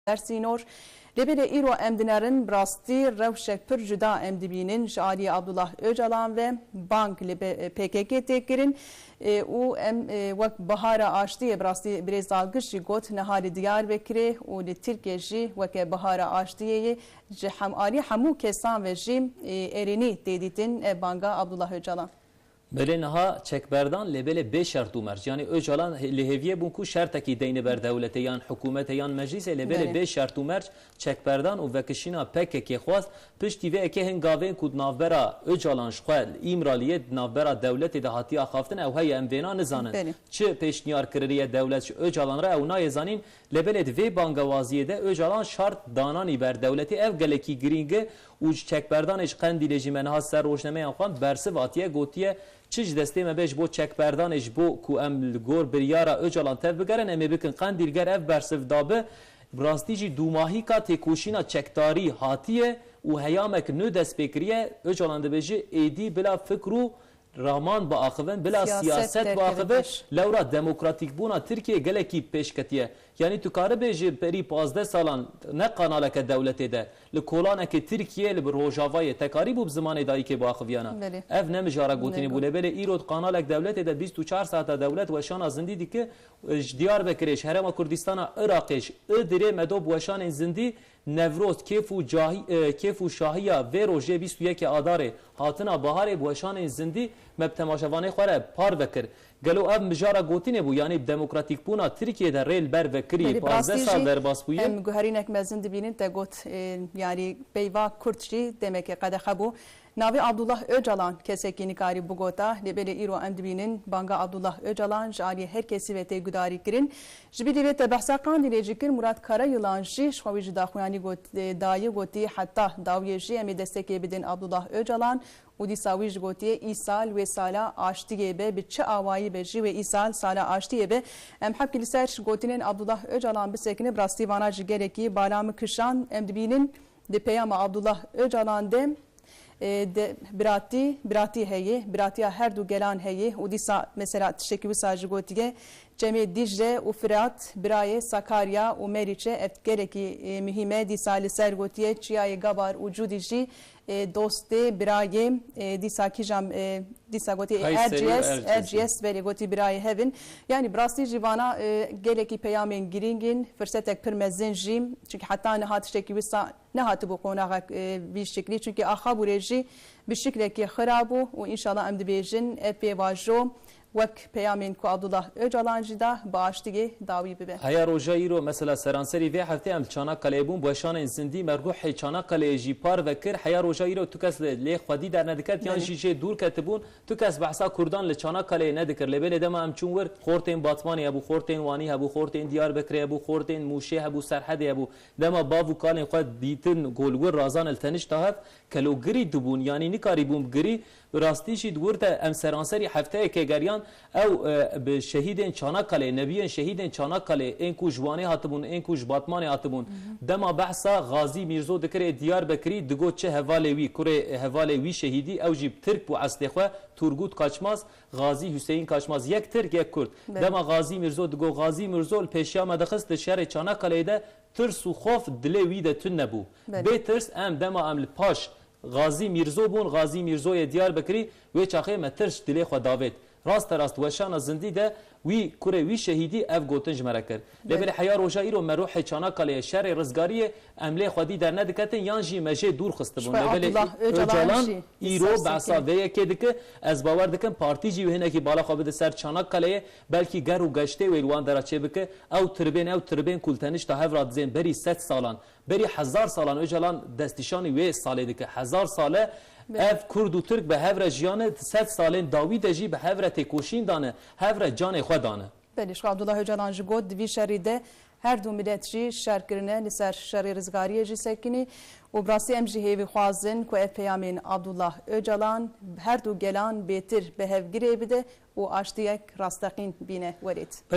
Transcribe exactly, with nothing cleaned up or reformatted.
ser sînor. Lê belê îro em dinerin, bi rastî rewşek pir cuda em dibînin ji aliyê Abdullah Ocalan ve bang li be-, P K K tê kirin. E, û em, e, wek bihara aştiyê, bi rastî birêz Dalgiş jî got, niha li Diyarbekirê û li Tirkiye jî weke bihara aştiyê yê ji hem, alî hemû kesan ve jî, e, erênî tê dîtin ev banga Abdullah Ocalan. Belê niha çekberdan lê belê bê şert û merc. Yanî Ocalan he-, li hêviyê bûn ku şertekî deyne ber dewletê yan hikûmetê yan meclîsê, lê belê Belê. bê şert û merc çekberdan û vekişîna P K K xwest. Piştî vê yekê hin gavên ku di navbera Ocalan ji xwe li Îmraliyê di navbera dewletê de hatiye axaftin, ew heye em vêna nizanin. Belê. Çi pêşniyar kiririye dewlet ji Ocalan re ew nayê zanîn. Lê belê di vê bangewaziyê de Ocalan şart dananî ber dewletê, ev gelekî girîng e û ji çekberdanê ji Qendîlê jî me niha ser rojnameyan xwend, bersiv hatiye gotiye, çi ji destê me be ji bo çekberdanê, ji bo ku em li gor biryara Ocalan tev bigerin, em ê bikin Qendîl. Ger ev bersiv dabi, bi rastî jî dûmahîka têkoşîna çekdarî hatiye û heyamek nû dest pê kiriye. Ocalan dibêje, êdî bila fikr û raman biaxivin, bila Siyaset siyaset derkeve biaxive, pêş. Lewra demokratîkbûna Tirkiyê gelekî pêş ketiye. Yanî tu karibêjî berî pazdeh salan ne kanaleke dewletê de, li kolanekê Tirkiyê, li Rojavayê te karîbû bi zimanê dayikê biaxiviyana. Belê. Ev ne mijara gotinê bû. Lê belê îro di kanalek dewletê de bîst û çar saeta dewlet weşana zindî dike, ji Diyarbekirê, ji Herêma Kurdistana Iraqê, ji Idirê me do bi weşanên zindî Newroz, kêf û cahî-, e, kêf û şahiya vê rojê bîst û yekê Adarê, hatina baharê bi weşanên zindî me bi temaşevanê xwe re parve kir. Gelo ev mijara gotinê bû, yanî bi demokratîkbûna Tirkiyê de rê li ber vekirî Belê, bi pazdeh rastî sal jî derbas bûye? Em guherînek mezin dibînin, te got, e, yanî peyva kurt jî demekê qedexe bû. Navê Abdullah Ocalan kesekî nikarî bigota, lê belê îro em dibînin banga Abdullah Ocalan ji aliyê her kesî ve tê gudarî kirin. Ji bilî vê te behsa Qandîlê jî kir, Murat Karayılan jî ji xwe wî ji daxuyanî got, e, dayî gotî, heta dawiyê jî em ê destekê bidin Abdullah Ocalan û dîsa wî jî gotiye, îsal wê sala aştiyê be, bi çi awayî be jî wê îsal sala aştiyê be. Em hebkî li ser gotinên Abdullah Ocalan bisekine, bi rastî vana jî gelekî bala min kişand. Em dibînin di peyama Abdullah Ocalan de E, de, biratî, biratî heye, biratiya her du gelan heye û dîsa mesela tiştekî wisa jî gotiye, Çemê Dîcle û Firat birayê Sakarya û Meriçe, ev gelekî, e, muhîm e. Dîsa li ser gotiye Çiyayê Gabar û Cûdî jî, e, dostê, birayê, e, dîsa kîjan, e, dîsa gotiye Kayseri û Erciyes, Erciyes. Erciyes, belê gotî birayê hevin. Yanî bi rastî jî vana, e, gelekî peyamên girîng in, firsetek pir mezin jî, çunkî heta niha tiştekî wisa nehatibû qonaxek, e, vî şiklî. Çunkî axa bûrê jî bi şiklekî xirab bû û înşallah em dibêjin ev pêvajo wek peyamên ku Abdullah Ocalan jî da bi aştiyê dawî bibe. Heya roja îro, mesela seranserî vê heftê em li Çanakkale'yê bûn, bi weşanên zindî me ruhê Çanakkale'yê jî parve kir. Heya roja îro tu kes li, lê xwedî dernediket yan Belê. jî jê dûr ketibûn, tu kes behsa Kurdan li Çanakkale'yê nedikir. Lê belê dema em çûn wir, xortên Batmanê hebû, xortên Wanî hebû, xortên Diyarbekirê hebû, xortên Mûşê hebû, Serhedê hebû. Dema bav û kalên xwe dîtin ku li wir razan li tenişta hev, kelogirî dibûn, yanî nikarîbûn bigirî. Bi rastî jî di wir de em seranserî hefteyekê geriyan, ew, e, bi şehîdên Çanakkale, nebiyên şehîdên Çanakkale, ên ku ji Wanê hatibûn, ên ku ji Batmanê hatibûn. Hı hı. Dema behsa Gazî Mîrzo dikir ê Diyarbekirî, digot çi hevalê wî, kurê hevalê wî şehîdî, ew jî Tirk bû eslê xwe, Turgut Kaçmaz, Gazî Hüseyin Kaçmaz, yek Tirk, yek Kurd. Belê. Dema Gazî Mîrzo digot, Gazî Mîrzo li pêşiya me dixist di şerê Çanakkale'yê de, tirs û xof dilê wî de tune bû. Belê. Bê tirs em dema em li paş Gazî Mîrzo bûn, Gazî Mîrzoyê Diyarbekirî, wê çaxê me tirs ji dilê xwe davêt. Rasterast weşana zindî de wî kurê wî şehîdî ev gotin ji me re kir. Lê Belê. belê heya roja îro me ruhê Çanakkale'yê, şerê rizgariyê em lê xwedî dernediketin yan jî me jê dûr xistibûn. Ji xwe Lê belê Abdullah Öcalan Öcalan jî îro îhsas behsa dike. vê yekê dike. Ez bawer dikim partî jî wê hinekî bala xwe bide ser Çanakkale'yê. Belkî ger û geştê wê li wan dera çêbike. Ew tribên, ew tribên ku li tenişta hev re dizên berî sed salan, berî hezar salan Ocalan destnîşanî wê salê dike. Hezar sale Belê. ev Kurd û Tirk bi hev re jiyane, di sed salên dawî de jî bi hev re têkoşîn dane, hev re canê xwe dane. Belê, ji xwe Abdullah Öcalan jî got, di vî şerî de her du milet jî şer kirine, li ser şerê rizgariyê jî sekinî û bi rastî em jî hêvî xwazin ku ev peyamên Abdullah Öcalan her du gelan bêtir bi hev girê bide û aştiyek rasteqîn bîne werêt.